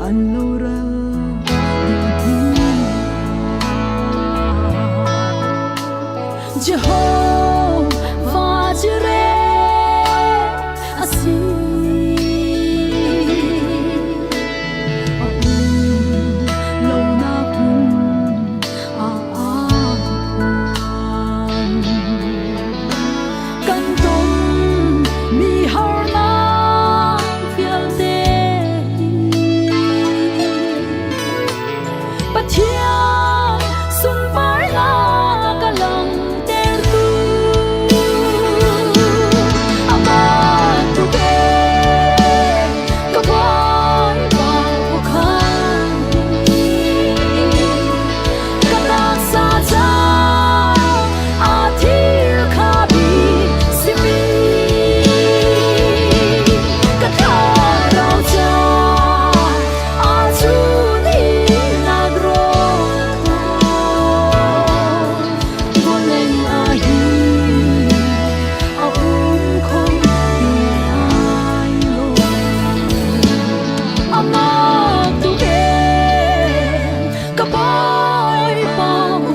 An loral Jehovah Jireh a si. A um lonak hmun ah aa phuan. Kan ton mi harnak vialte hi Pathian sunparnak a langhtertu Amah tu ka Bawipa khuakhan hi ka taksa ca a thil kha bi simi ka thlarau ca a chun hi nak rawl vawlei ah hin a um kho ti lai lo. Amah tu he ka Bawipa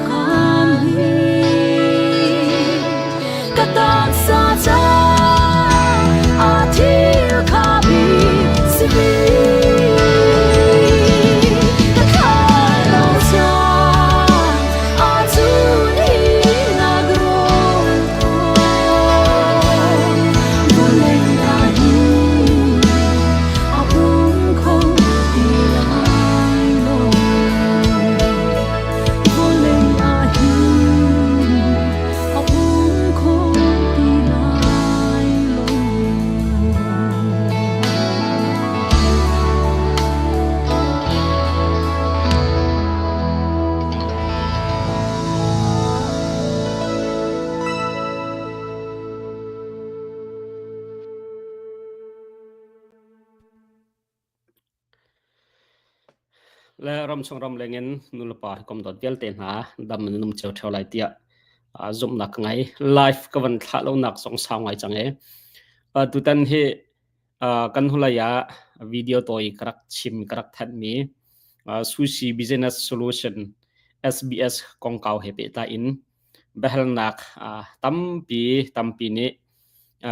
khan hi ka taksa ca a thil kha bi simi ka thlarau ca a chun hi nak rawl vawlei ah hin a um kho ti lai lo. Vawlei ah hin a um kho ti lai lo. Le ramchung ramleng in nulepa hawikom dawt vialte hna dam in um cio ṭheo lai tiah zumhnak ka ngei. Live ka van thlah lonak zong sau ngai cang e. Tutan hi kan hnulei ah video tawi ka rak chim ka rak thanhmi Sushi Business Solution SBS kongkau he pehtlai in biahalnak tampi tampi nih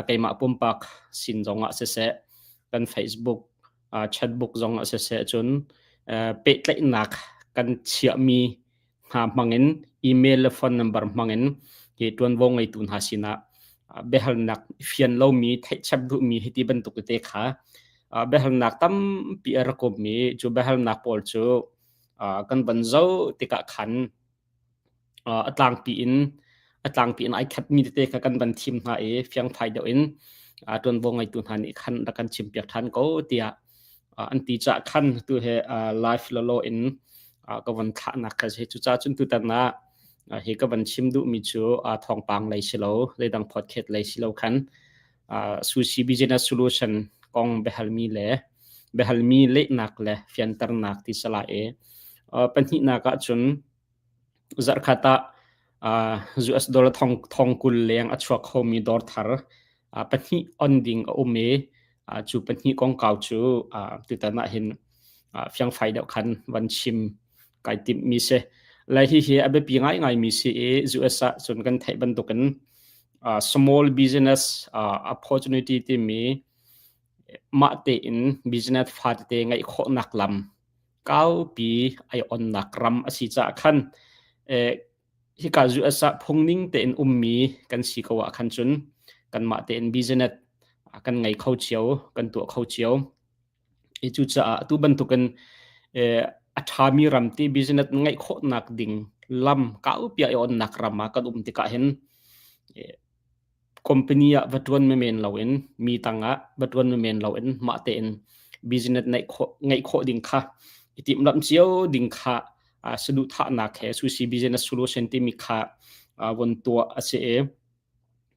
keimah pumpak sin zongah siseh kan Facebook chatbook zongah siseh cun pehtlaihnak kan chiahmi hna hmangin email le phone number hmangin hi ṭuanvo ngeitu hna sinah biahalnak fian lomi theihchap duhmi hiti bantuk te kha biahalnak tampi a rak um i cu biahalnak pawl cu kan van zoh tikah khan A tlangpi in a tlangpi in ai khatmi tete kha kan van thim hna i fiangfai deuh in ṭuanvo ngeitu hna nih khan rak kan chimpiak ṭhan ko tiah an ti caah khan tu he live lawlaw in ka von thlahnak kha si. Cucaah cun tutan ah hi ka van chim duhmi cu thawngpang lei si lo, leidang podcast lei si lo khan Sushi Business Solution kong biahalmi le biahalmi lehnak le fianternak ti sala i pahnihnak ah cun zarhkhat ah US dollar thong thong 20 leng a chuak khomi dawr thar pahnih on ding a um i cu pahnih kongkau cu tutan ah hin fiangfai deuh khan van chim kai timhmi si. Le hihi a biapi ngaingaimi si i US ah cun kan theih bantukin small business opportunity timi mah tein business fa tete ngeih khawhnak lam kaupi ai onnak ram a si caah khan hika US ah phungning tein ummi kan si ko ah khan cun kanmah tein business kan ngei kho cio kan tuah kho cio. I cucaah atu bantukin a ṭhami ram ti business ngeih khawhnak ding lam kaupi ai onnak ram ah kan um tikah hin company ah va ṭuan menmen loin mi tangah va ṭuan menmen loin mah tein business ngeih khawh ding kha i timhlamh cio ding kha saduhthahnak he sushi business solution timi kha von tuah a si i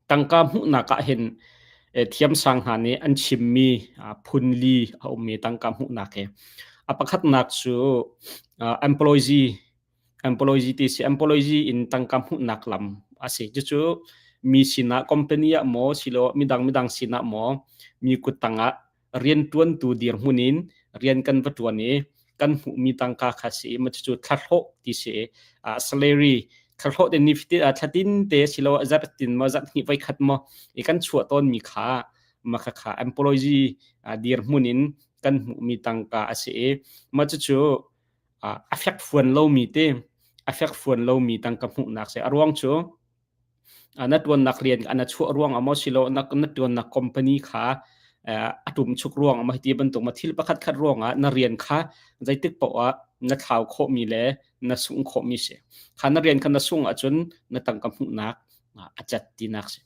Tangka hmuhnak ah hin thiamsang hna nih an chimmi phun li a ummi tangka hmuhnak hi. A pakhatnak cu employee employee ti si employee in tangka hmuhnak lam a si. Cucu mi sinah company ah maw silo midang midang sinah maw mi kut tangah rianṭuantu dirhmun in rian kan va ṭuan i. kan hmuhmi tangka kha si i mah cucu thlahlawh ti si i salary thlahlawh te ni fatin thlatin te silo zarh tin maw zarh hnih voi khat maw i kan chuah tawnmi kha mah kha employee dirhmun in kan hmuhmi tangka a si i mah cucu a fekfuan lomi te a fekfuan lomi tangka hmuhnak si. A ruang cu na ṭuannak rian na chuah ruang ah maw silo na ṭuannak company kha a ṭumchuk ruang ah maw hiti bantuk ma thil pakhat khat ruang ah na rian kha zeitik paoh ah na thlau khawhmi le na sungh khawhmi si. Kha na rian kha na sungh ahcun na tangka hmuhnak a cat tinak si.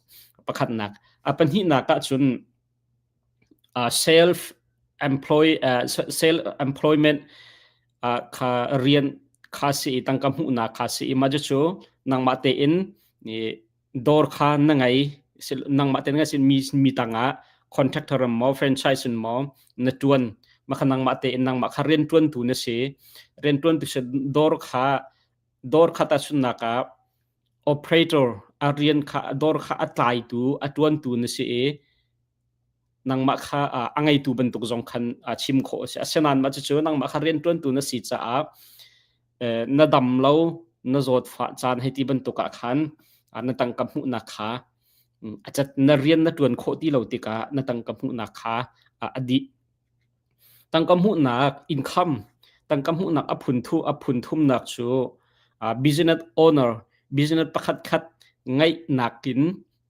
Pakhatnak. A pahnihnak ahcun self employ self employment kha rian kha si i tangka hmuhnak kha si i mah cu nangmah tein dawr kha na ngei nangmah tein ngai mi mi tangah contractor maw franchise in maw na tuan mah kha nangmah tein nangmah kha rian tuantu na si rian tuantu si dawr kha dawr kha tahchunhnak ah operator a rian kha dawr kha a tlaitu a tuantu na si i nangmah kha a ngeitu bantuk zong khan chim khawh a si. Asinain mah cucu nangmah kha rianṭuantu na si caah na dam lo, na zawtfah caan hei ti bantuk ah khan na tangka hmuhnak kha a cat na rian na ṭuan khawh ti lo tikah na tangka hmuhnak kha a dih. Tangka hmuhnak income tangka hmuhnak a phun thu a phun thumnak cu business owner business pakhat khat ngeihnak in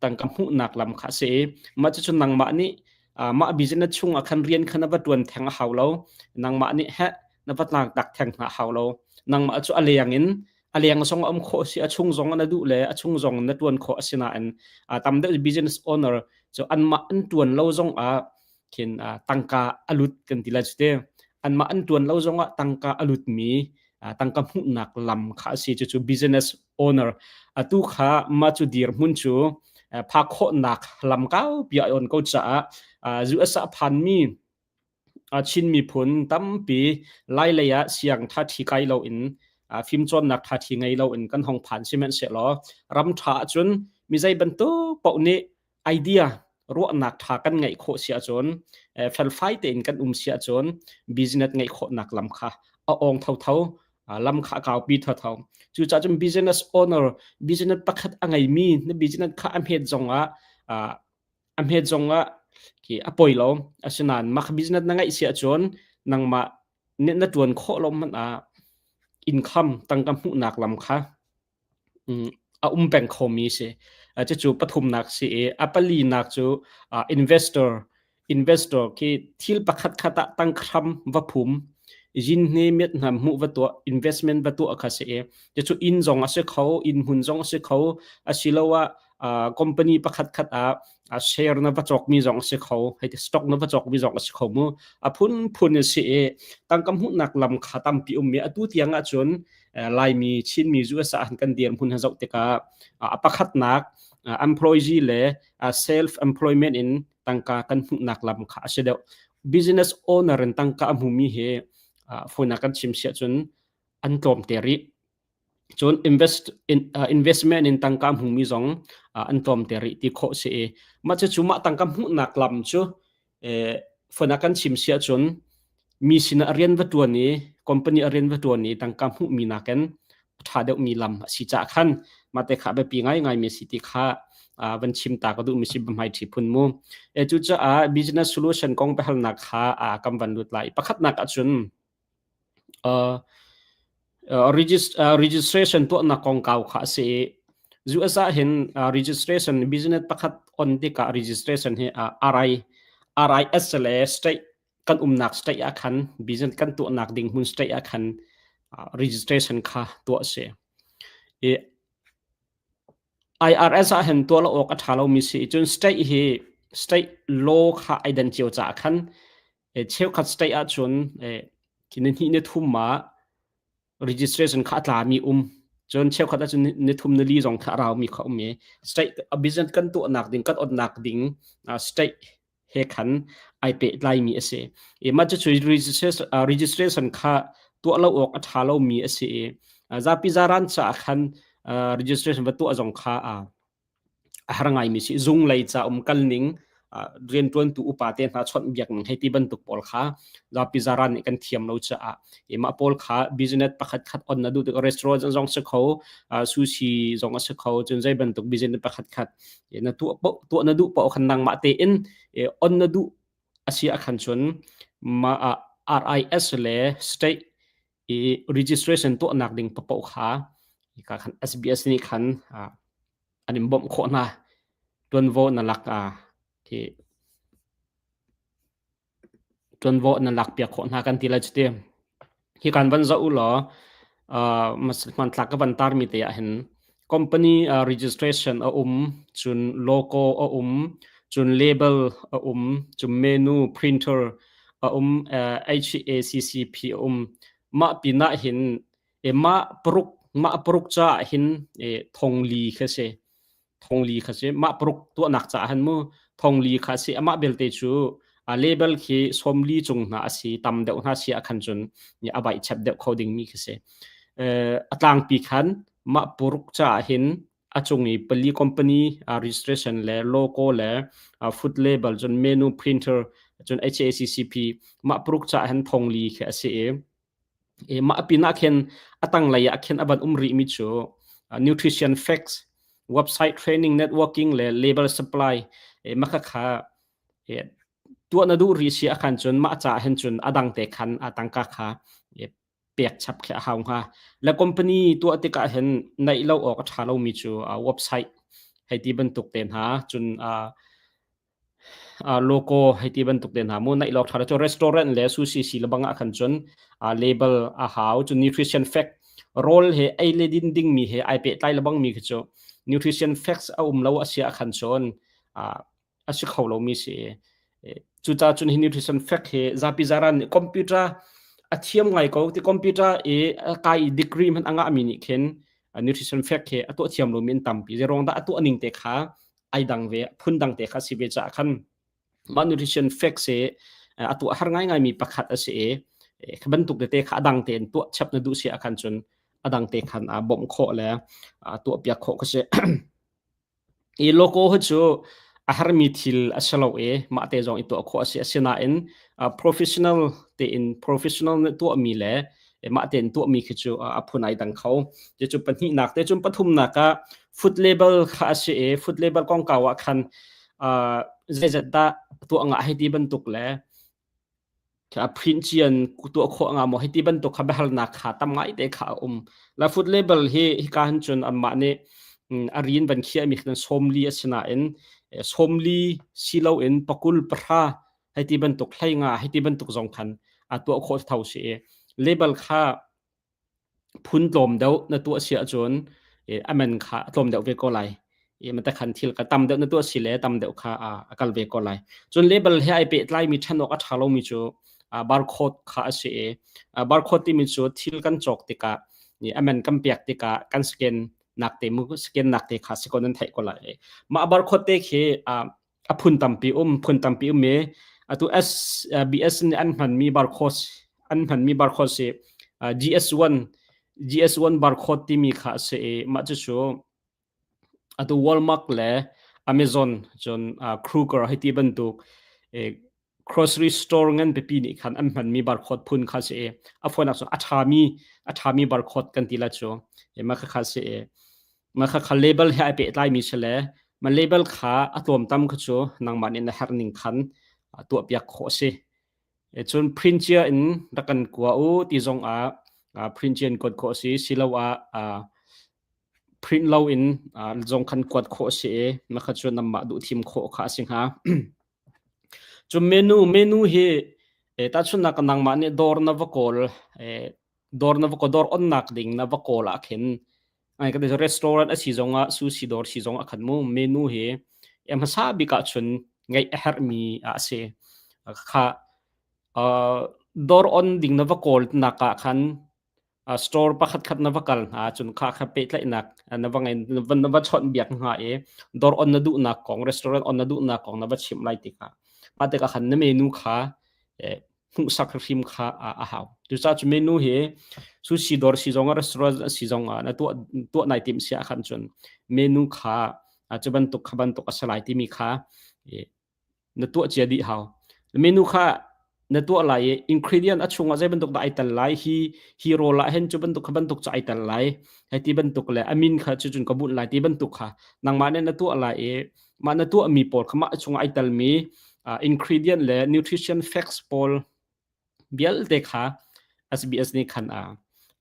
tangka hmuhnak lam kha a si i mah cucu nangmah nih mah business chung ah khan rian kha na va ṭuan theng a hau lo nangmah nih heh na va tlangtak theng hna hau lo nangmah cu a leng in a leng zong a um khawh si a chung zong na duh le a chung zong na ṭuan khawh asinain tam deuh business owner cu anmah an ṭuan lo zong ah khin tangka a lut kan ti lai cu te anmah an ṭuan lo zong ah tangka a lutmi tangka hmuhnak lam kha a si cucu business owner atu kha mah cu dirhmun cu phak khawhnak lam kaupi a on ko caah US ah phanmi Chin miphun tampi Lai lei ah siang ṭhaṭhi kai loin fimcawnnak ṭhaṭhi ngei loin kan hong phan sihmanhsehlaw ram ṭha ahcun mi zei bantuk paoh nih idea ruahnak ṭha kan ngeih khawh si ahcun felfai tein kan um si ahcun business ngeih khawhnak lam kha a awng thotho lam kha a kaupi thotho. Cucaah cun business owner business pakhat a ngeimi na business kha a hmet zongah a hmet zongah khi a poi lo. Asinain mah business na ngeih si ahcun nangmah nih na ṭuan khawh lo hmanh ah income tangka hmuhnak lam kha a um peng khomi si. Cucu pathumnak si i a palinak cu investor investor khi thil pakhat khat ah tangka va phum yin hne miat hna hmuh va tuah investment va tuah kha si i cucu inn zong a si kho inn hmun zong a si kho asiloah company pakhat khat ah share na va cawkmi zong a si kho hei stock na va cawkmi zong a si kho mu a phunphun a si i tangka hmuhnak lam kha tampi um i atu tiang ahcun Laimi Chinmi US ah kan dirhmun han zoh tikah a pakhatnak employee le self employment in tangka kan hmuhnak lam kha a si deuh. Business owner in tangka a hmumi hi phone ah kan chim siah cun an tlawm te rih. Cun invest in, investment in tangka hmumi zong an tlawm te rih ti khawh si i mah cucu mah tangka hmuhnak lam cu phone ah kan chim si ahcun mi sinah rian va ṭuan i company a rian va ṭuan i tangka hmuhmi nakin a ṭha deuhmi lam a si caah khan mah te kha a biapi ngaingaimi a si ti kha van chim ta ka duhmi si biahmaiṭhi phun mu. Cucaah business solution kong biahalnak kha kan van lut lai. Pakhatnak ahcun Registration tuahnak kongkau kha a si i US ah hin registration business pakhat on tikah registration hi RI RIS le state kan umnak state ah khan business kan tuahnak ding hmun state ah khan registration kha tuah a si. I IRS ah hin tuah lo awk a ṭha lomi si i cun state hi state law kha ai dan cio caah khan cheukhat state ahcun khi ni hnih ni thum ah registration kha a tlami um cun cheukhat ahcun ni thum ni li zong kha a raumi kha um i state business kan tuahnak ding kan onnak ding state he khan ai pehtlaimi a si i mah cucu registration kha tuah lo awk a ṭha lomi a si i zapi zaran caah khan registration va tuah zong kha a har ngaimi si. Zung lei ca um kal ning. Rianṭuantu upa te hna chawnh biak ning hei ti bantuk pawl kha zapi zaran nih kan thiam lo caah mah pawl kha business pakhat khat on na duh tik restaurant zong si kho, sushi zong a si kho, cun zei bantuk business pakhat khat na tuah tuah na duh paoh khan nangmah tein on na duh a si ah khan cun mah RIS le state i registration tuahnak ding paoh kha ka khan SBS nih khan an in bawmh khawh hna. Tuanvo na lak khi tuanvo na lak piak khawh hna kan ti lai cuti. Hi kan van zoh u law hmanthlak ka van tarmi te ah hin company registration a um, cun logo a um, cun label a um, cun menu printer a um, HACCP a um. Mah pinah hin mah paruk mah paruk caah hin thongli kha si. Thongli kha si. Mah paruk tuahnak caah hin mu thongli kha si. Amah belte cu a label khi sawmli cung hna a si, tam deuh hna si ah khan cun a vaih chep deuh kho dingmi khi si. A tlangpi khan mah paruk caah hin a cung i pali company registration le logo le food label cun menu printer cun HACCP mah paruk caah hin thongli khi a si i Mah pinah khin a tanglei ah khin a van um rihmi cu nutrition facts, website training, networking le label supply mah khakha tuah na duh rih si ahkhan cun mah caah hin cun a dang te khan a tangka kha pek chap khi a hau hnga. Le company tuah tikah hin naih lo awk a ṭha lomi cu website hei ti bantuk te hna cun Logo hei ti bantuk te hna mu naih lawk ṭha lo cu restaurant le sushi si le bang ah khan cun label a hau. Cun nutrition fact rawl he ei le din dingmi he ai pehtlai le bangmi khi cu nutrition facts a um lo a si ah khan cun a si kho lomi si. Cucaah cun hi nutrition fact hi zapi zaran nih computer a thiam ngai ko ti computer i kai i degree hmanh a ngahmi nih khin nutrition fact hi a tuah thiam lomi an tampi. Zeiruang dah a tuah ning te kha ai dang ve phun dang te kha si ve caah khan mah nutrition facts hi a tuah har ngaingai mi pakhat a si i kha bantuk tete kha a dang tein tuah chap na duh si ahkhan cun a dang te khan a bawmh khawh le tuah piak khawh ka si. I logo hi cu a harmi thil a si lo i mah te zong i tuah khawh a si. Asinain professional tein professional nih tuahmi le mah tein tuahmi khi cu a phun ai dang kho. Cucu pahnihnak te cun pathumnak ah food label kha a si i food label kongkau ah khan zeizat dah tuah ngah hei ti bantuk le print cian tuah khawh nga maw hei ti bantuk kha biahalnak kha tam ngai te kha a um. La food label hi hika hin cun anmah nih a rin van khiahmi khan sawmli a si nain sawmli si loin pakul pahra hei ti bantuk hlei nga hei ti bantuk zong khan a tuah khawh tho si i label kha phun tlawm deuh na tuah si ahcun a man kha a tlawm deuh ve ko lai. I mata khan thil ka tam deuh na tuah si le tam deuh kha a kal ve ko lai. Cun label he ai pehtlai mi ṭhen awk a ṭha lomi cu barcode kha a si i barcode timi cu thil kan cawk tikah a man kan pek tikah kan scan nak te mu scan nak te kha si ko nan theih ko lai. Mah barcode te khi a phun tampi um phun tampi um i atu SBS nih an hmanmi barcode an hmanmi barcode si GS1 GS1 barcode timi kha a si i mah cucu atu Walmart le Amazon cun Kruger hei ti bantuk grocery store ngan pipi nih khan an hmanmi barcode phun kha si i a fawinak cu a ṭhami a ṭhami barcode kan ti la cu mah kha kha si i Mah khakha label he ai pehtlaimi si le ma label kha a tlawmtam kha cu nangmah nih na herh ning khan tuahpiak khawh a si. Cun print cia in rak kan kua u ti zong ah print cia in kuat khawh a si siloah print lo in zong khan kuat khawh a si i mah kha cu nangmah duh thim khawh kha a si hnga. Cun menu menu hi tahchunhnak nangmah nih dawr na va kawl dawr na va dawr onnak ding na va kawl ah khin ai ka restaurant a si zongah sushi dawr si zong ah khan mu menu hi hmasa bik ah chun ngeih a herhmi a si kha dawr on ding na va kawl nak ah khan store pakhat khat na va kal hna cun kha kha pehtlaihnak na va ngei na va chawnh biak hnga i dawr on na duhnak kong restaurant on na duhnak kong na va chimh lai tikah mah tikah khan na menu kha hmuhsak hrim kha a hau. Cucaah cu menu hi sushi dawr si zong ah restaurant si zong ah na tuah tuah nai timh si ahkhan cun menu kha cu bantuk kha bantuk a si lai timi kha. Na tuah cia dih hau. Menu kha na tuah lai i ingredient a chungah zei bantuk dah ai tel lai, hi hi rawl ah hin cu bantuk kha bantuk cu ai tel lai hei ti bantuk le a min kha cucun ka bunh lai ti bantuk kha nangmah nih na tuah lai i mah na tuahmi pawl kha mah chungah ai telmi ingredient le nutrition facts pawl vialte kha SBS nih khan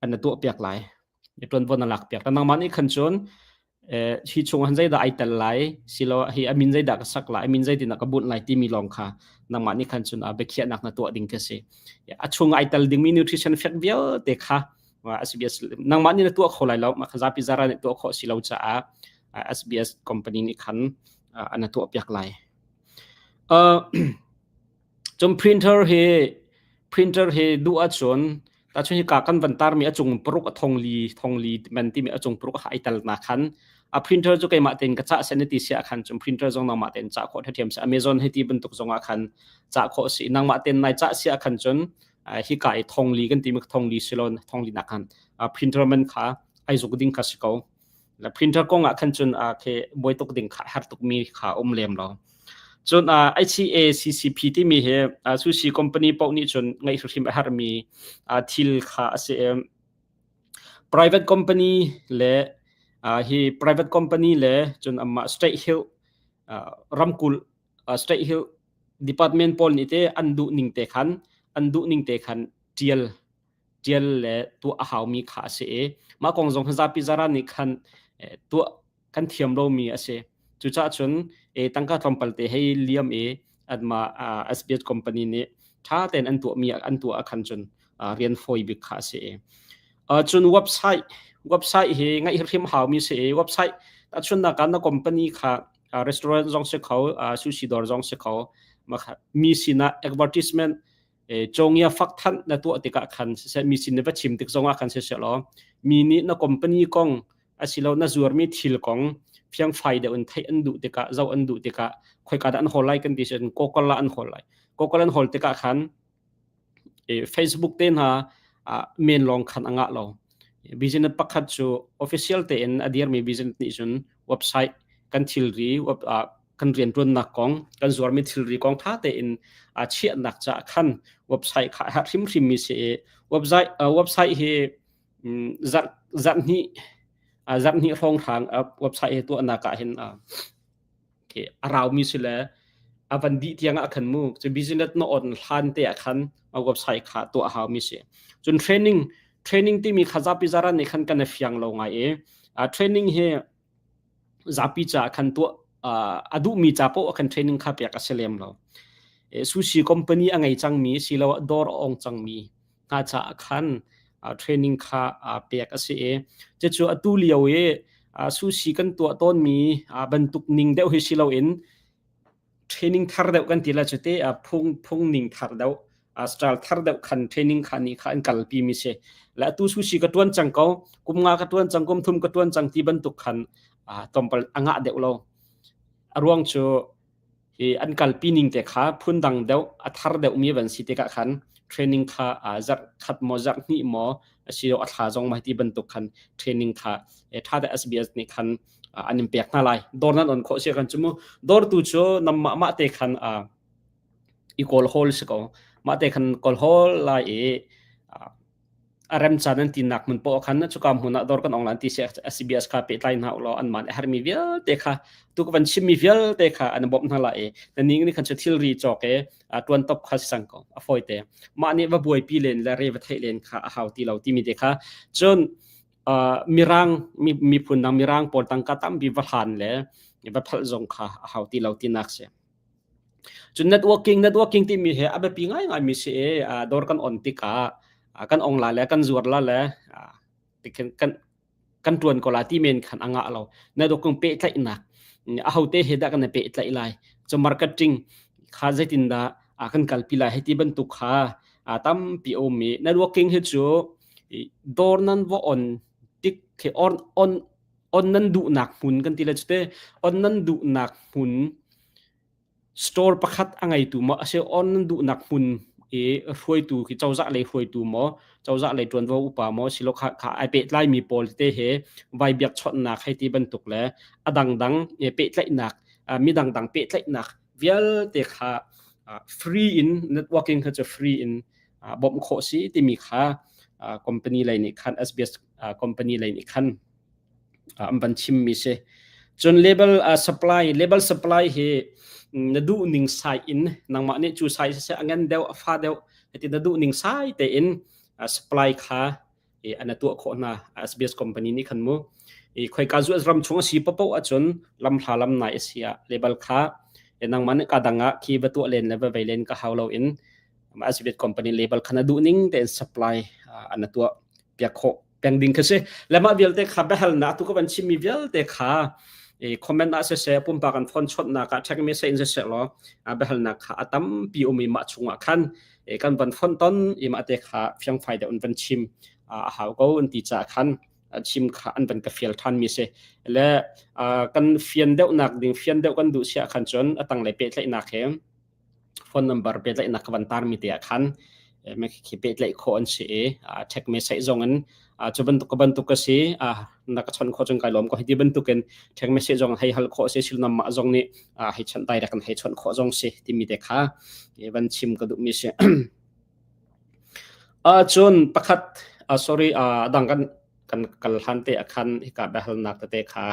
an na tuah piak lai. Ṭuanvo na lak piak. Nangmah nih khan cun hi chung han zeidah ai tel lai silo hi a min zeidah ka sak lai, a min zeitin ka bunh lai timi lawng kha nangmah nih khan cun biakhiahnak na tuah ding ka si. A chung ai tel dingmi nutrition fact vialte kha SBS nangmah nih na tuah kho lai lo, mah kha zapi zara nih tuah khawh si lo caah SBS company nih khan an tuah piak lai. Cun printer hi duh ahcun tahchun hika kan van tarmi a cung paruk a thongli thongli man timi a cung paruk a ai tal na khan a printer cu keimah tein ka cah sen ti sia khan cun printer zong nangmah tein cah khawh ṭhiam si. Amazon hei ti bantuk zong ah khan cah khawh si. Nangmah tein nai cah sia khan cun hika i thongli kan timi thongli silon thongli nak khan printer man kha ai zuk ding kha si ko. La printer kong ah khan cun khi buai tuk ding kha har tuk mi kha um lem lo. Cun HACCP timi hi sushi company paoh nih cun ngeih hrimhrim a herhmi thil kha a si i private company le hi private company le cun amah state hill ramkulh state hill department pawl nih te an duh ning te khan an duh ning te khan tial tial le tuah a haumi kha a si i mah kong zong zapi zaran nih khan tuah kan thiam lomi a si. Cucaah cun tangka tlawmpal te hei liam i anmah SBS company nih ṭha tein an tuahmi an tuah ah khan cun rian fawi bik kha a si. Cun website website hi ngaih hrim haumi si i website tahchunhnak ah na company kha restaurant zong si kho, sushi dawr zong si kho, mi sinah advertisement cawngia fakthanh na tuah tikah khan siseh mi sin na va chim tik zongah khan siseh law mi nih na company kong asilo na zuarmi thil kong fiangfai deuh in theih an duh tikah zoh an duh tikah khoika dah an hawl lai kan ti cun Google ah an hawl lai. Google an hawl tikah khan Facebook te hna men lawng khan a ngah lo. Business pakhat cu official tein a dirmi business nih cun website kan thilri web kan rianṭuannak kong kan zuarmi thilri kong ṭha tein aa chiahnak caah khan website kha a herh hrimhrimmi si i website website hi zarh zarh hnih zarh hnih hrawnghrang website hi tuahnak ah hin a raumi si le a van dih tiang ah khan mu cu business na on hlan te ah khan website kha tuah haumi si. Cun training training timi kha zapi zaran nih khan kan i fiang lo ngai i training hi zapi caah khan tuah a duhmi ca paoh khan training kha pek a si lem lo. Sushi company a ngei cangmi siloah dawr a ong cangmi hna caah khan training kha pek a si i cucu atu lio i sushi kan tuah tawnmi bantuk ning deuh hi si loin training thar deuh kan ti la cu te phung phung ning thar deuh style thar deuh khan training kha nih kha an kalpi mi si le atu sushi ka tuan cang ko, kum nga ka tuan cang, kum thum ka tuan cang ti bantuk khan tlawmpal a ngah deuh lo. A ruang cu hi an kalpi ning te kha phun dang deuh a thar deuh mi van si tikah khan training kha zarh khat maw zarh hnih maw asilo a thla zong ma ti bantuk khan training kha tha te SBS nih khan an in pek hna lai. Dawr nan on khawh si kan cu mu dawr tu cu nam mah mah te khan i kawl hawl si ko. Mah te khan kawl hawl lai i a rem caan an tinak hmun poah khan cuka hmun ah dawr kan ong lan ti si SBS kha pehtlai hna ulaw an man a hermi vialte kha tu ka van chimmi vialte kha an bawmh hna lai i na ning nih khan cu thilri cawk i tuan top kha si cang ko. A fawi te. Mah nih va buaipi len le re va theih len kha a hau ti lo timi te kha. Cun mirang miphun dang mirang pawl tangka tampi va hlan le va phalh zong kha a hau ti lo tinak si. Cun networking networking timi he a biapi ngaingaimi si i dawr kan on tikah kan ong la le kan zuar la le tikhin kan kan ṭuan ko la ti men khan a ngah lo. Networking pehtlaihnak ahote he dah kan i pehtlaih lai, cu marketing kha zeitindah kan kalpi lai hei ti bantuk kha tampi a um i networking hi cu dawr nan va on tik khi on on on nan duhnak hmun kan ti le cute on nan duhnak hmun store pakhat a ngeitu maw a si on nan duhnak hmun i hruaitu khi cozah lei hruaitu maw cozah lei ṭuanvo upa maw silo kha kha ai pehtlaimi pawl te he vai biakchawnhnak hei ti bantuk le a dangdang pehtlaihnak mi dangdang pehtlaihnak. vialte kha free in networking kha cu free in bawmh khawh si timi kha company lei nih khan SBS company lei nih khan an van chimmi si. Cun label supply label supply hi na duh ning sai in nangmah nih cu sai siseh a ngan deuh a fa deuh ti na duh ning sai tein supply kha an tuah khawh hna SBS company nih khan mu i khoika zu ram chung a si papo ahcun lam hla lam nai a si ah label kha nangmah nih ka dang ah khi va tuah len le va vei len ka hau lo in SBS company label kha na duh ning tein supply an tuah piak khawh peng ding kha si le mah vialte kha biahalnak tu ka van chimmi vialte kha i comment ah siseh pumpak an phone chawtnak ah check message in siseh law biahalnak kha a tampi um i mah chungah khan kan van phone ton i mah te kha fiangfai deuh in van chim a hau ko an ti caah khan chim kha an van ka fial than mi si le kan fian deuhnak ding fian deuh kan duh sia khan cun a tanglei pehtlaihnak he phone number pehtlaihnak ka van tarmi te ah khan khi pehtlaih khawh an si i check message zong in cu bantuk ka bantuk ka si na ka chon khawh cun kai lawm ko hiti bantukin text message zong hei hal khawh si silnam mah zong nih hei chon direct kan hei chon khawh zong si timi te kha van chim ka duh mi si cun pakhat sorry dang kan kan kal hlan te akhan hika biahalnak tete kha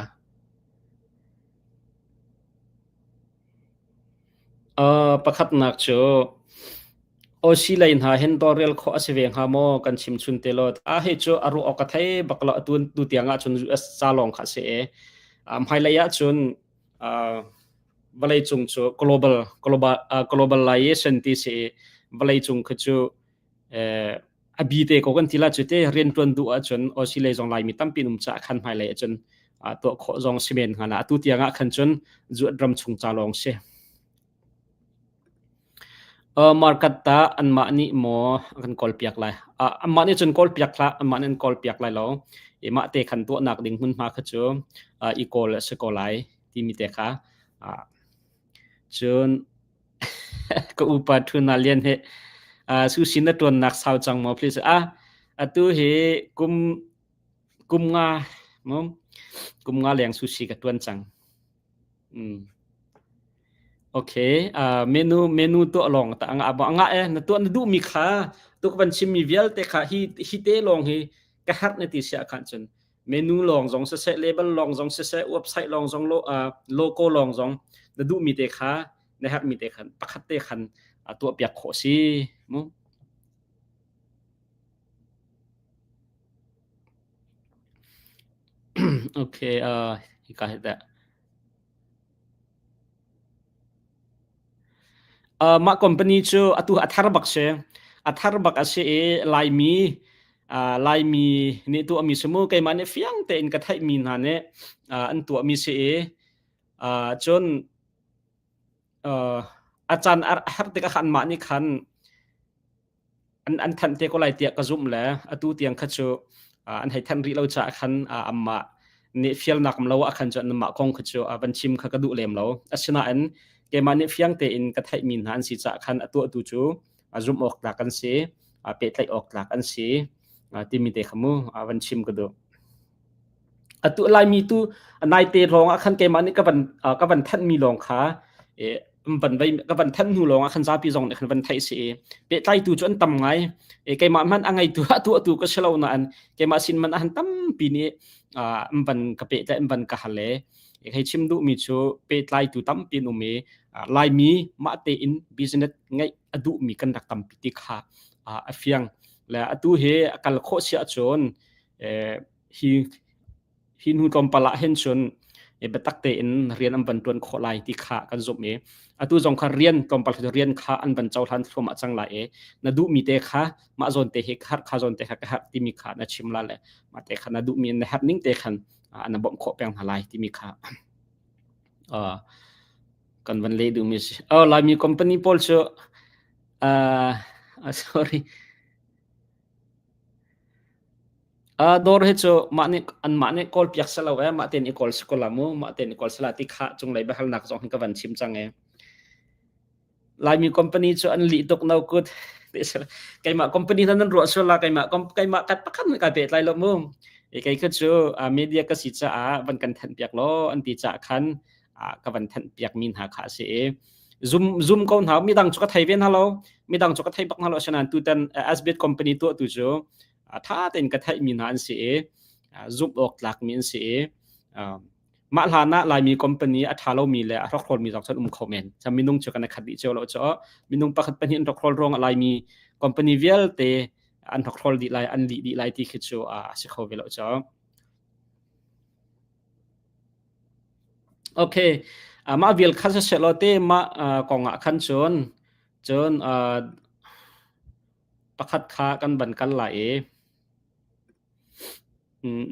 Pakhatnak cu Aussie lei hna hin tawlrel khawh a si ve hnga maw kan chim chun te law. Ah hi cu a ruah awk ka thei bak lo atu tu tiang ah cun US ca lawng kha a si i hmailei ah cun vawleicung cu global global globalization ti si i vawleicung khi cu a bi te ko kan ti la cu te riantuan duh ahcun Aussie lei zong Laimi tampi um caah khan hmailei ahcun tuah khawh zong si men hnga la atu tiang ah khan cun zuat ram chung ca lawng si. Market ta anmah nih maw kan kawl piak lai? Anmah nih cun kawl piak hlah, anmah nih an kawl piak lai lo. I mah te khan tuahnak ding hmunhma kha cu i kawl a si ko lai timi te kha. Cun ka upa Thuna Lian hi sushi na ṭuannak sau cang maw please? Ah, atu hi kum kum nga mu kum nga leng sushi ka ṭuan cang. Mm. Okay, uh, menu menu tuah lawng ta anga ba anga e na tuah na duh mi kha tu ka van chim mi vialte kha hi hi te lawng hi ka herh na ti sia khan cun menu lawng zong siseh label lawng zong siseh website lawng zong lo uh, logo lawng zong na duh mi te kha na herh mi te khan pakhat te khan uh, tuah piak khawh si mu okay uh, hika hi dah Mah company cu atu a thar bak si. A thar bak a si i Laimi Laimi nih tuahmi si mu. Keimah nih fiang tein ka theihmi hna nih an tuahmi si i cun a caan a har tikah khan anmah nih khan an thanh te ko lai tiah ka zumh le atu tiang kha cu an hei thanh rih lo caah khan anmah nih fialnak um lo ah khan cu anmah kong kha cu van chim kha ka duh lem lo. Asinain keimah nih fiang tein ka theihmi hna an si caah khan a tuahtu cu zumh awk tlak an si, pehtlaih awk tlak an si timi te kha mu van chim ka duh. Atu Laimi tu naite lawng ah khan keimah nih ka van ka van thanhmi lawng kha van vei ka van thanh hnu lawng ah khan zapi zong nih khan van theih si i pehtlaitu cu an tam ngai. Keimah hmanh a ngeitu a tuahtu ka si lo nain keimah sin man ah tampi nih an van ka pehtlaih an van ka hal i hei chim duhmi cu pehtlaitu tampi an um i Laimi mah tein business ngeih a duhmi kan rak tampi ti kha a fiang. Le atu hi a kal khawh si ahcun hi hi hnu tlawmpal ah hin cun biatak tein rian an van ṭuan khawh lai ti kha kan zumh i atu zong kha rian tlawmpal rian kha an van cohlan thluahmah cang lai i na duhmi te kha mah zawn te hi ka herh kha zawn te kha ka herh timi kha na chim la le mah te kha na duhmi na herh ning te khan na bawmh khawh peng hna lai timi kha kan van leh duhmi si. Oh, Laimi company pawl cu uh, sorry Dawr hi cu mah nih anmah nih kawlpiak si lo ee, mah tein i kawl si ko la mu, mah tein i kawl si la ti kha cunglei biahalnak zong hin ka van chim cang ee. Laimi company cu an lih tuk no good. Keimah company hna nan ruah sual la keimah keimah kat pakhat kai pehtlai lo mu. E kei kha cu media ka si caah van kan thanh piak law an ti caah khan ka van thanh piak mi hna kha a si i. Zum zum ko hna midang cu ka thei ve hna lo. Midang cu ka thei bak hna lo asinain tutan SBIT company tuah tu cu tha tein ka theih mi hna an si i zumh awk tlak mi an si i mah hlan ah Laimi company a ṭha lomi le a hrokhrawl mi zong cu an um kho men. Cam minung cu kan i khat dih cio lo cu minung pakhat pahnih an hrokhrawl ruangah Laimi company vialte an hrokhrawl dih lai, an lih dih lai ti khi cu a si kho ve lo cu. Okay, mah vial kha siseh law te mah kong ah khan cun cun pakhat kha kan van kal lai i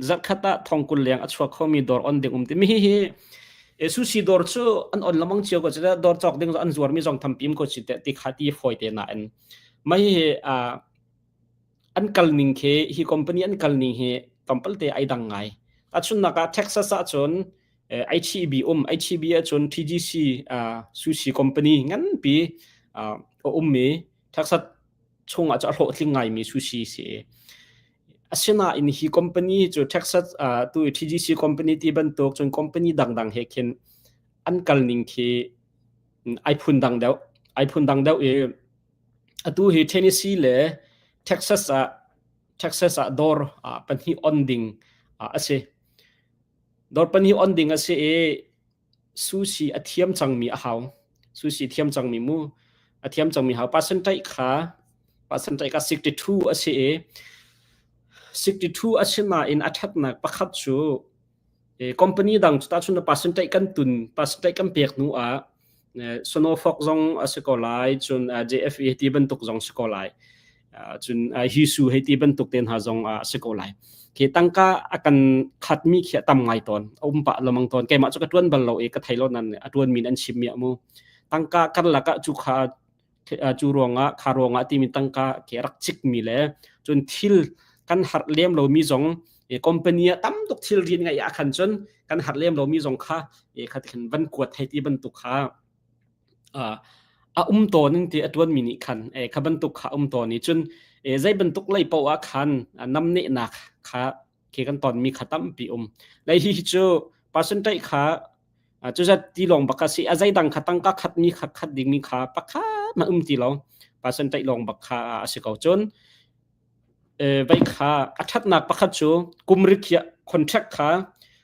Zarhkhat ah thongkul leng a chuak khomi dawr on ding um timi hihi sushi dawr cu an on lamang cio ko cu dawr cawk ding an zuarmi zong thampi ko si ti kha ti fawi te nain mah hihi an kal ning khi hi company an kal ning hi tlawmpal te ai dang ngai. Tahchunhnak ah Texas ah cun HEB um HEB ahcun TGC sushi company nganpi a ummi Texas chungah cu a hlawhtling ngaimi sushi si. Asinain hi company cu Texas uh, tu TGC company ti bantuk cun company dangdang he khin an kal ning khi ai phun dang deuh ai phun dang deuh i atu hi Tennessee le Texas ah Texas ah dawr uh, pahnih on ding uh, a si dawr pahnih on ding a si i Sushi a thiam cangmi a hau. Sushi thiam cangmi mu. A thiam cangmi hau. Percentage kha percentage kha 62 a si i 62 a si nain a ṭhatnak pakhat cu company dang cu tahchun percentage kan tun percentage kan pek hnu ah Sonofok zong a si ko lai cun JFE ti bantuk zong si ko lai. Cun Hisu hei ti bantuk te hna zong a si ko lai. Khi tangka a kan khatmi khi a tam ngai tawn. A um pah lomang tawn. Keimah cu ka tuan bal lo i ka thei lo nan a tuan min an chim mi mu. Tangka karlak ah cu kha cu ruangah kha ruangah timi tangka khi rak cik mi le cun thil kan harh lem lomi zong company ah tam tuk thil rian ngai ah khan cun kan harh lem lomi zong kha khat khan van kuat hei ti bantuk kha a um tawn in ti a ṭuanmi nih khan kha bantuk kha um tawn i cun zei bantuk lei paoh ah khan namnehnak kha khi kan tonmi kha tampi um. Lei hi cu percentage kha cuzat ti lawng bak a si a zeidang kha tangka khatmi kha khat dingmi kha pakhat ma um ti lo percentage lawng bak kha a si ko cun vai kha a ṭhatnak pakhat cu kum rikhiah contract kha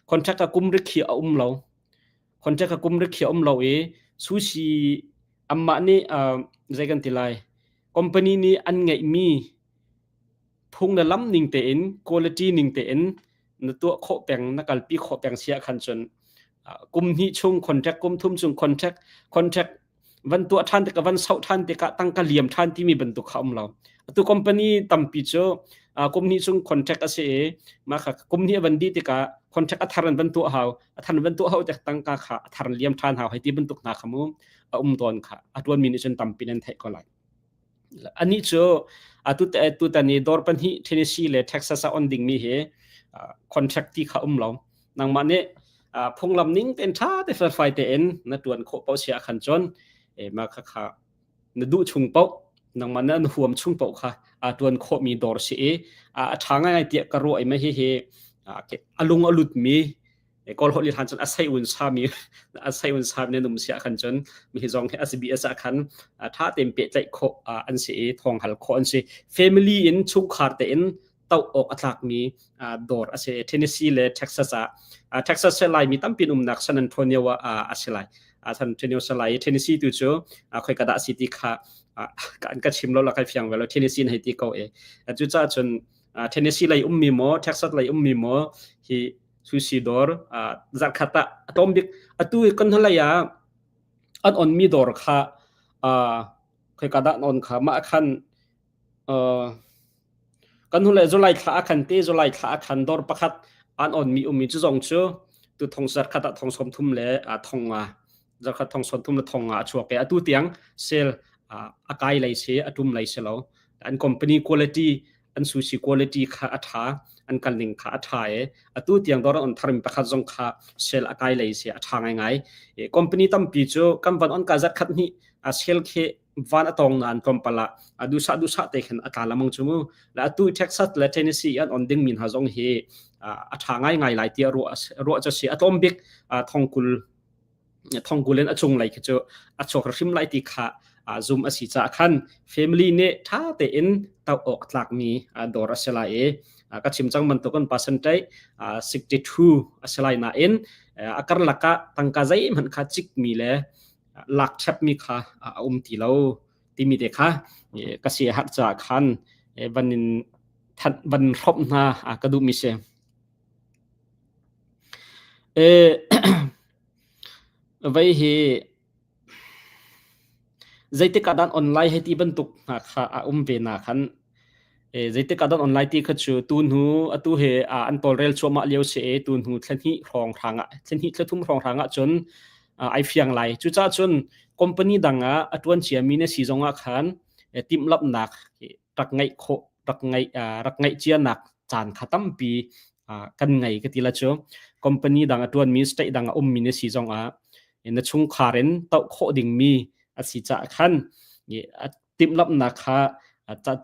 contract kha kum rikhiah a um lo Contract kha kum rikhiah um lo i sushi anmah nih zei kan ti lai company nih an ngeihmi phung le lam ning tein quality ning tein na tuah khawh peng na kalpi khawh peng si ahkhan cun kum hnih chung contract kum thum chung contract contract van tuah ṭhan tikah van sauh ṭhan tikah tangka liam ṭhan timi bantuk kha um lo. Atu company tampi cu kum hnih chung contract a si i mah kha kum hnih a van dih tikah contract a thar in van tuah hau a thar in van tuah hau tik tangka kha a thar in liam ṭhan hau hei ti bantuk hna kha mu a um tawn kha a ṭuanmi nih cun tampi nan theih ko lai. Anih cu atu tutan i dawr pahnih Tennessee le Texas ah on dingmi hi contract ti kha um lo. Nangmah nih phunglam ning tein ṭha te felfai tein na ṭuan khawh paoh si ahkhan cun mah kha kha na duh chung paoh nangmah na huam chung paoh kha aa ṭuan khawhmi dawr si i a ṭha ngaingai tiah ka ruah i mah hihi a lung a lutmi Kawl holh hlan cun a sei un sami a sei un sami nan um si ahkhan cun mi zong hi SBS ah khan ṭha tein pehtlaih khawh an si i thawng hal khawh an si. Family in chungkhar tein toh awk a tlakmi dawr a si. Tennessee le Texas ah Texas he Laimi tampi umnak San Antonio ah a si lai. San Antonio si lai. Tennessee tu cu khoi ka dah si ti kha kan ka chim lo la kai fiang ve lo Tennessee in hei ti ko e. Cucaah cun Tennessee lei ummi maw Texas lei ummi maw hi sushi dawr zarhkhat ah a tlawm bik atu kan hnulei ah an onmi dawr kha khoika dah an on kha mah khan kan hnulei July thla ah khan te July thla ah khan dawr pakhat an onmi ummi cu zong cu tu thong zarkhat ah thong 30 le thong nga zarkhat thong 30 le thong nga a chuak i atu tiang sale a kai lei si a tum lei si lo an company quality an sushi quality kha a ṭha an kal ning kha a ṭha i atu tiang dawr an on tharmi pakhat zong kha sale a kai lei si a ṭha ngaingai company tampi cu kan van on ka zat khat hnih a sale khi van a tong na an tlawmpal ah a dusa dusa te khin a tla lamang chu mu la atu Texas le Tennessee an on ding min ha zong hi a ṭha ngai ngai lai tiah ruah ruah cha si a tlawm bik thongkul. Thongkul in a cunglei khi cu a chuak hrim lai ti kha zum a si caah khan family nih ṭha tein toh awk tlakmi dawr a si lai i ka chim cang bantukin percentage 62 a si lai nain a karlak ah tangka zeihmanh kha cikmi le lak ṭhepmi kha a um ti lo timi te kha ka si a herh caah khan van in van hrawmh hna ka duhmi si. Vei hi zeitik ah dah online hei ti bantuk hna kha a um ve na khan zeitik ah dah online ti kha cu tuhnu atu he an tawlrel cuahmah lio si i tuhnu thla hnih hrawng hrang ah thla hnih thla thum hrawng hrang ah cun ai fiang lai. Cucaah cun company dang ah a ṭuan ciami na si zong ah khan timhlamhnak rak ngeih khawh rak ngeih rak ngeih cianak caan kha tampi kan ngei ka ti la cu company dang a tuanmi state dang a ummi na si zong ah na chungkhar in toh khawh dingmi a si caah khan timhlamhnak kha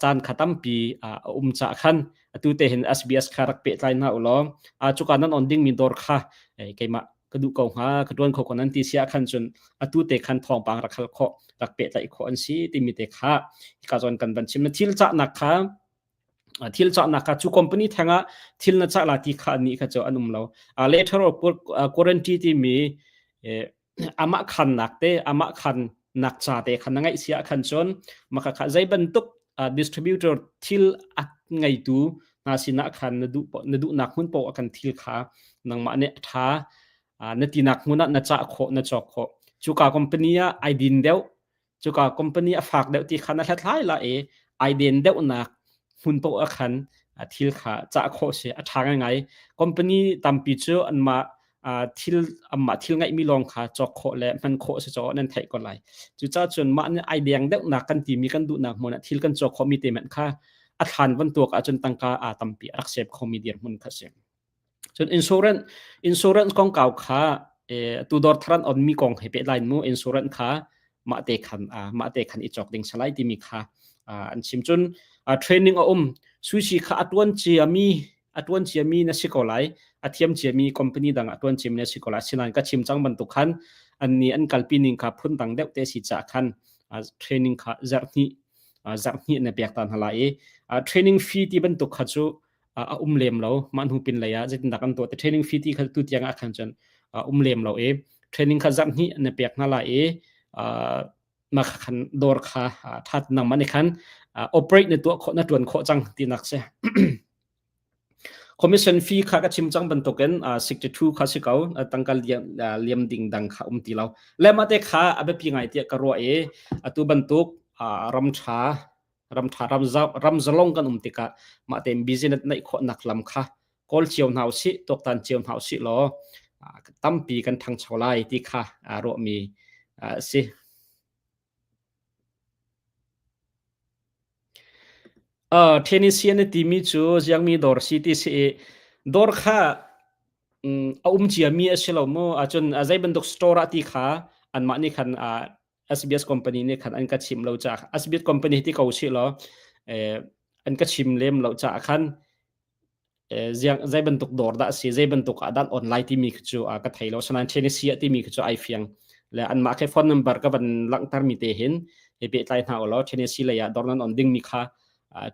caan kha tampi a um caah khan atu te hin SBS kha rak pehtlai hna u law cuka nan on dingmi dawr kha keimah ka duh ko hnga ka tuan kho ko nan ti si ah khan cun atu te khan thawngpang rak hal khawh rak pehtlaih khawh an si timi te kha hika zawn kan van chim na thil cahnak kha thil cahnak kha cu company theng ah thil na cah la ti kha ni kha cu an um lo letter of guarantee timi amah khannak te amah khan nak cha te khan na ngaih sia khan cun maka kha zei bantuk distributor thil a ngeitu hna sinah khan na duh na duhnak hmun paoh ah kan thil kha nangmah nih a ṭha na tinak hmun ah na cah khawh na cawk khawh cuka company ah ai din deuh cuka company a fak deuh ti kha na hlathlai la i ai den deuhnak hmun paoh ah khan thil kha cah khawh si a ṭha ngaingai company tampi cu anmah thil amah thil ngeihmi lawng kha cawk khawh le hman khawh si caw nan theih ko lai cucaah cun mah nih ai deng deuhnak kan timi kan duhnak hmun ah thil kan cawk khawhmi te hmanh kha a thlan van tuak ahcun tangka aa tampi a rak save khomi dirhmun kha si cun insurance insurance kongkau kha tu dawr tharan on mi kong he pehtlai mu insurance kha mah te khan mah te khan i cawk ding salai timi kha an chim cun training a um sushi kha a tuan ciami a tuan ciami na si ko lai a thiam ciami company dang a tuan ciami na si ko lai sinain ka chim cang bantuk khan an ni an kalpi ning kha phun dang deuh te si ca khan training kha zarhhnih zarhhnih na pek ta hna lai i training fee ti bantuk kha cu a um lem lo mah hnu pin lei ah zeitindah kan tuah te training fee ti kha tu tiang ah khan cun um lem lo i training kha zarhhnih na pek hna lai i mah khan dawr kha that nangmah nih khan operate na tuah khawh na tuan khawh cang tinak si commission fee kha ka chim cang bantukin 62 kha si ko tangka liam ding dang kha um ti lo le mah te kha a biapi ngai tiah ka ruah i atu bantuk ram tha ram tha ram zalong kan um tikah mah tein business neih khawhnak lam kha kawl cio hna usih tuaktan cio hna usih law tampi kan thangcho lai ti kha ruahmi a si. Uh, Tennessee na timi cu ziangmi dawr si ti si i dawr kha a um ciami a si lo mu ahcun zei bantuk store ah ti kha anmah nih khan SBS company nih khan an ka chim lo caah SBS company ti ko si law an ka chim lem lo caah khan ziang zei bantuk dawr dah si zei bantuk ah dah online timi khi cu ka thei lo sanain Tennessee ah timi khi cu ai fiang le anmah khi phone number ka van langhter mi te hin he pehtlai hna ulaw Tennessee lei ah dawr nan on ding mi kha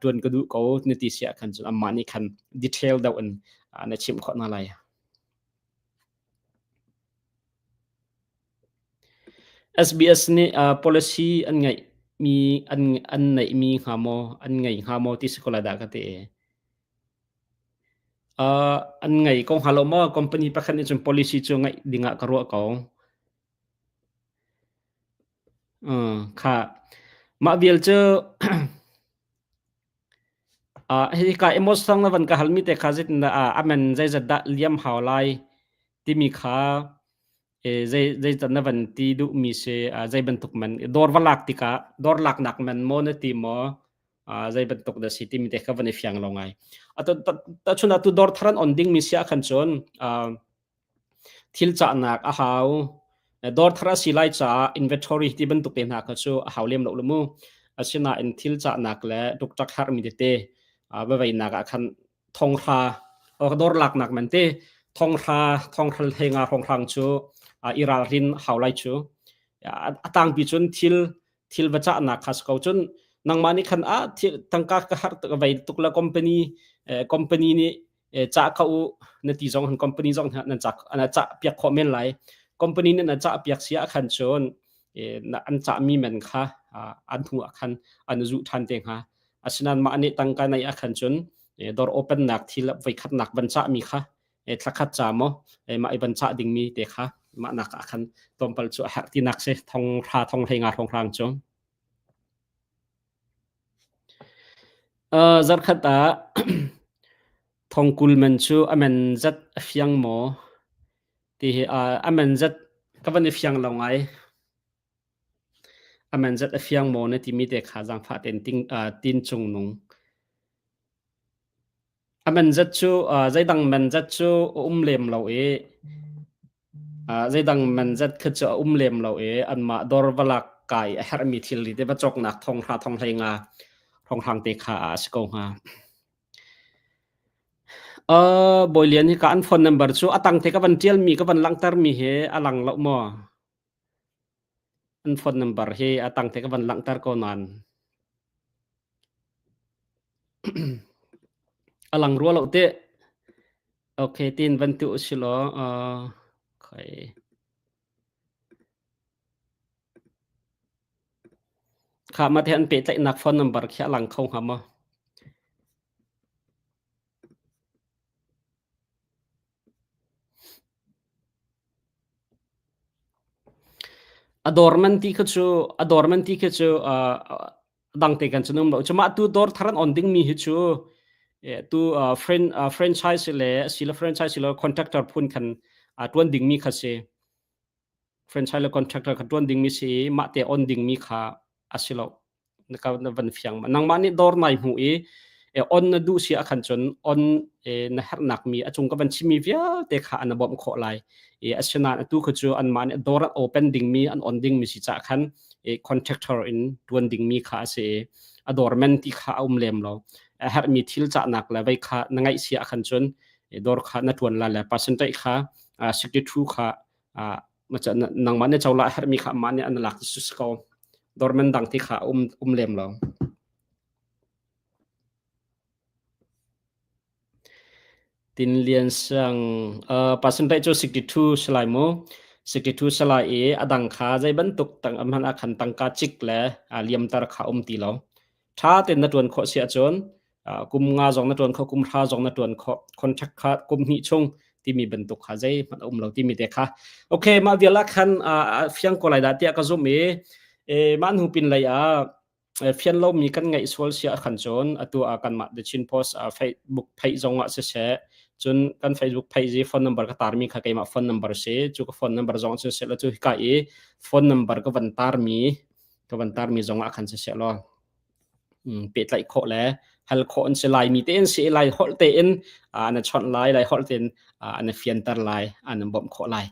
tuan ka duh ko na ti si ah khan cun amah nih khan detail deuh in na chimh khawh hna lai. SBS nih policy an ngeih mi an an neih mi hnga maw an ngei hnga maw ti si ko lai dah ka ti. An ngei ko hnga lo maw? Company pakhat nih cun policy cu ngeih dingah ka ruah ko. Kha mah vial cu hika emotion na van ka halmi te kha zeitindah a man zeizat dah liam hau lai timi kha zei zeitat na van ti duhmi si zei bantuk man dawr va lak tikah dawr laknak man maw na ti maw zei bantuk dah si timi te kha van i fiang lo ngai. Tahchun ah tu dawr thar an on dingmi si ahkhan cun thil cahnak a hau. Dawr thar a si lai caah inventory ti bantuk te hna kha cu a hau lem lo lu mu. Asinain thil cahnak le ṭukṭak herhmi tete va veinak ah khan thonghra dawr laknak man te thonghra thonghral he nga hrawnghrang cu I ralrin hau lai cu. A tangpi cun thil thil va cahnak kha si ko. Cun nangmah nih khan ah thil tangka ka har tuk vei tuk la company company nih cah kha u na ti zong han company zong nan cah na cah piak khawh men lai. Company nih na cah piak sia khan cun an cahmi men kha an hnu ah khan an zuh ṭhan te hnga. Asinain mah nih tangka nei ah khan cun dawr open nak thil voikhat nak van cahmi kha thlakhat ca maw mah i van cah dingmi te kha mah nak ah khan tlawmpal cu a herh tinak si thong hra thong hlei nga hrawng hrang cu. Zarkhat ah thongkul man cu a man zat a fiang maw ti hi a man zat ka van i fiang lo ngai. A man zat a fiang maw na timi te kha zaangfah tein ting, tin cung nung. A man zat cu zeidang man zat cu a um lem lo i zeidang man zat kha cu a um lem lo i anmah dawr va lak kai a herhmi thilri te va cawknak thong hra thong hlei nga hrawnghrang te kha a si ko hnga. Bawi Lian hi ka an phone number cu a tang te ka van ṭialmi ka van langhtermi hi a lang lo maw? An phone number hi a tang te ka van langhter ko nain a lang rua lo teh. Okay, tin van tu usih law khai. Kha ma te an pehtlaihnak phone number khi a lang kho hnga maw? A dawr man ti kha cu a dawr man ti khi cu dang te kan cun um lo. Cuma tu dawr thar an on dingmi hi cu tu franchise le sila franchise le contractor phun khan tuan dingmi kha si. Franchise le contractor kha tuan dingmi si i mah te on dingmi kha a si lo. Na ka na van fiang ma. Nangmah nih dawr nai hmu i on na duh si ahkhan cun on na herhnak mi a cung ka van chimmi vialte kha an bawmh khawh lai. I asinain atu kha cu anmah nih dawr an open dingmi an on dingmi si cah khan contractor in tuan dingmi kha a si i a dawr men ti kha a um lem lo. A herhmi thil cahnak le vei kha na ngaih si ahkhan cun dawr kha na tuan la le percentage kha 62 kha nangmah nih cola a herhmi kha amah nih an lak ti si ko. Dorman dang ti kha um um lem lo. Tin Lian Sang percentage cu 62 salai mu 62 salai i adang kha zei bantuk tang amhan a khan tangka cik le liamtar kha um ti lo. Tha ten na tuan khawh si ahcun kum nga zong na ṭuan kho kum hra zong na ṭuan kho contract kha kum hnih chung timi bantuk kha zei hmanh a um lo timi te kha okay mah vial ah khan fiang ko lai dah tiah ka zumh i mah hnu pin lei ah fian lomi kan ngaih sual sia khan cun atu ah kanmah The Chin Post Facebook page zong ah siseh cun kan Facebook page i phone number ka tarmi kha keimah phone number si cu ka phone number zong cun seh cu hika i phone number ka van tarmi ka van tarmi zong ah khan siseh law pehtlaih khawh le hal khawh an si Laimi tein si i Lai holh tein an chawnh lai Lai holh tein an fianter lai an bawmh khawh lai.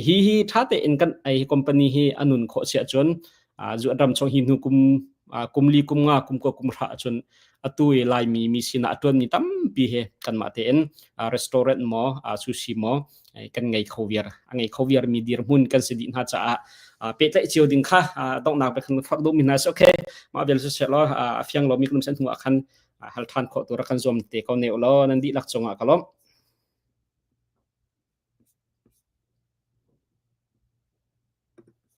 Hi hi ṭha tein kan hi company hi a nun khawh si ahcun zu ram chung hi hnu kum kum li kum nga kum kua kum hra ahcun atu i Laimi mi sinah a ṭuanmi tampi he kanmah tein restaurant maw sushi maw kan ngei kho viar a ngei kho viar mi dirhmun kan si dih hna caah pehtlaih cio ding kha donghnak pe khan fak duh mi hna si okay mah vial su law a fiang lo mi kan sen hnu ah khan hal than khawh tu rak kan zuam te ko ne law nan dihlak cungah ka lawm.